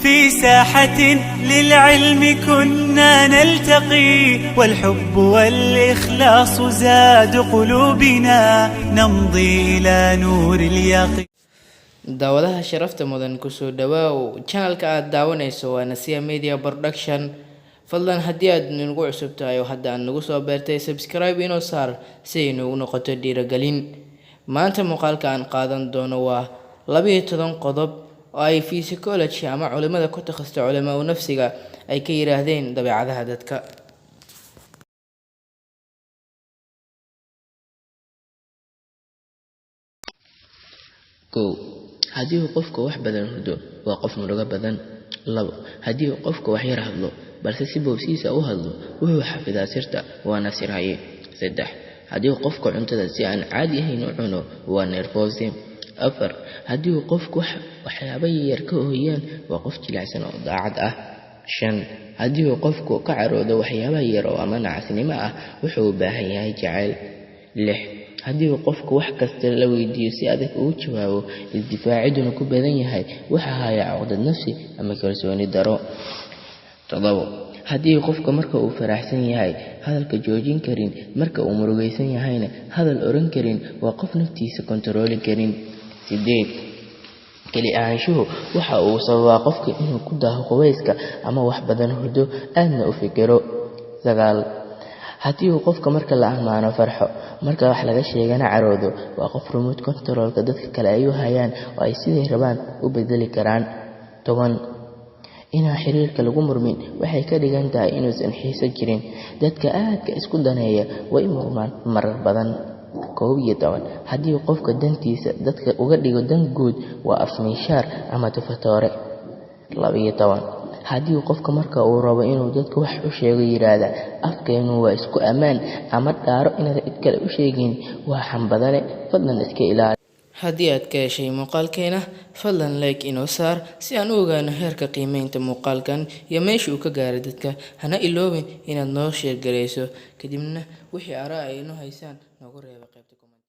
في ساحة للعلم كنا نلتقي، والحب والإخلاص زاد قلوبنا، نمضي إلى نور اليقين. Daawadaha sharafta mudan, kusoo dhawaaw channelka aad daawanayso, waa Nasiya Media Production. Fadlan haddii aad nagu cusub tahay oo hadda aad nagu soo beertay, subscribe inoo saar si ay noogu noqoto dhiiragelin. Maanta muuqaalka aan qaadan doono waa 12 qodob oo ay psychology ama culimada ku takhasusta culamaa u nafsiga ay ka yiraahdeen dabeecadaha dadka. Kow, haddii uu qofku wax badan hurdo, waa qof murugo badan. Labo, haddii uu qofku wax yar hadlo balse si boobsiisa u hadlo, wuxuu xafidaa sirta, waana sirhaye. Saddex, haddii uu qofku cuntada si aan caadi ahayn u cuno, waa nervous. Afar, haddii uu qofku waxyaabo yaryar ka ooyaan, waa qof jilicsan oo daacad ah. Shan, haddii uu qofku ka caroodo waxyaabaha yar oo ama nacasnimo ah, wuxuu u baahan yahay jacayl. Lix, haddii uu qofku wax kasta la weydiiyo si adag ugu jawaabo, isdifaaciduna ku badan yahay, waxaa haya cuqdad nafsi ama kalsooni daro. Toddobo, haddii qofka marka uu faraxsan yahay hadalka joojin karin, marka uu murugaysan yahayna hadal oran karin, waa qof naftiisa kontarooli karin. Sideed, keli ahaanshuhu waxa uu sababaa qofka inuu ku daaho qubayska ama wax badan hurdo, aadna u fikiro. Sagaal, haddii uu qofka marka la ammaano farxo, marka wax laga sheegana caroodo, waa qof remote controlka dadka kale ay u hayaan oo ay siday rabaan u bedeli karaan. 10, inaan xiriirka lagu murmin waxay ka dhigan tahay inuusan xiiso jirin. Dadka aadka isku daneeya way murmaan marar badan. 11, haddii qofka dantiisa dadka uga dhigo dan guud, waa afmiishaar ama tufatoore. 12, haddii qofka marka uu rabo inuu dadka wax u sheego yidhaahda "Afkeenu waa isku ammaan" ama dhaaro inaad cid kale u sheegin, waa xanbadane. Fadlan iska ilaali. Haddii aad ka heshay muuqaalkeena, fadlan like inoo saar si aan u ogaano heerka qiimeynta muuqaalkan iyo meesha uu ka gaaray dadka. Hana iloobin inaad noo share gareyso, kadibna wixii araa ay inoo haysaan noogu reeba qaybta.